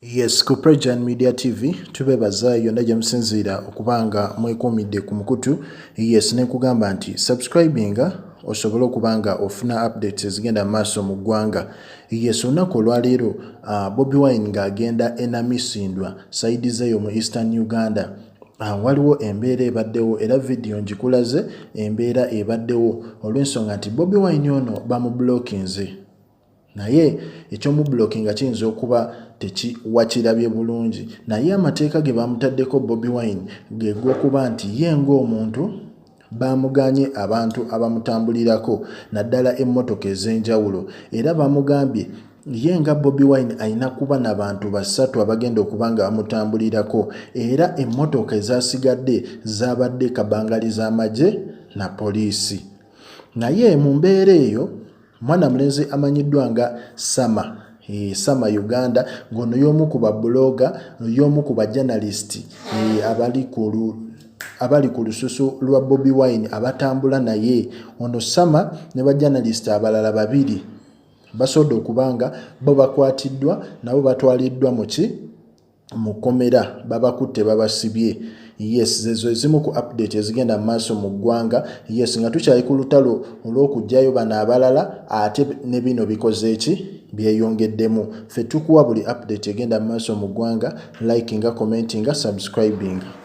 Yes, ku Prejan Media TV tubebaza yonna gye musinziira okuba nga mwekuumidde ku mukutu. Yes, ne nkugamba nti subscribinga osobole okuba nga ofuna updates ezigenda mu maaso mu ggwanga. Yes, olunaku olwaleero Bobi Wine ng'agenda e Namisindwa sayidi zeeyo mu Eastern Uganda. Waliwo embeera ebaddewo era vidiyo ngikulaze embeera ebaddewo olw'ensonga nti Bobi Wine ono bamubulokinze. Naye eky'omubulokinga kiyinza okuba tekiwakirabye bulungi naye amateeka ge baamutaddeko Bobi Wine ge g'okuba nti ye ng'omuntu baamuganye abantu abamutambulirako naddala emmotoka ez'enjawulo era bamugambye ye nga Bobi Wine alina kuba na bantu basatu abagenda okuba nga bamutambulirako era emmotoka ezasigadde zaabadde kabangali z'amagye na poliisi. Naye mu mbeera eyo mwana mulenzi amanyiddwa nga Sama e, Sama Uganda ng'ono y'omu ku babuloga y'omu ku bajanalisiti e, abali ku abali ku lususu lwa Bobi Wine abatambula naye ono Sama ne bajanalisiti abalala babiri basobodde okuba nga bo bakwatiddwa nabo batwaliddwa mu ki mu kkomera babakutte babasibye. Yes, zezo ezimu ku update ezigenda mu maaso mu ggwanga. Yes, nga tukyali ku lutalo olw'okuggyayo bano abalala ate ne bino bikoze ki byeyongeddemu. Ffe tukuwa buli update egenda mu maaso mu ggwanga, likinga, commentinga, subscribinga.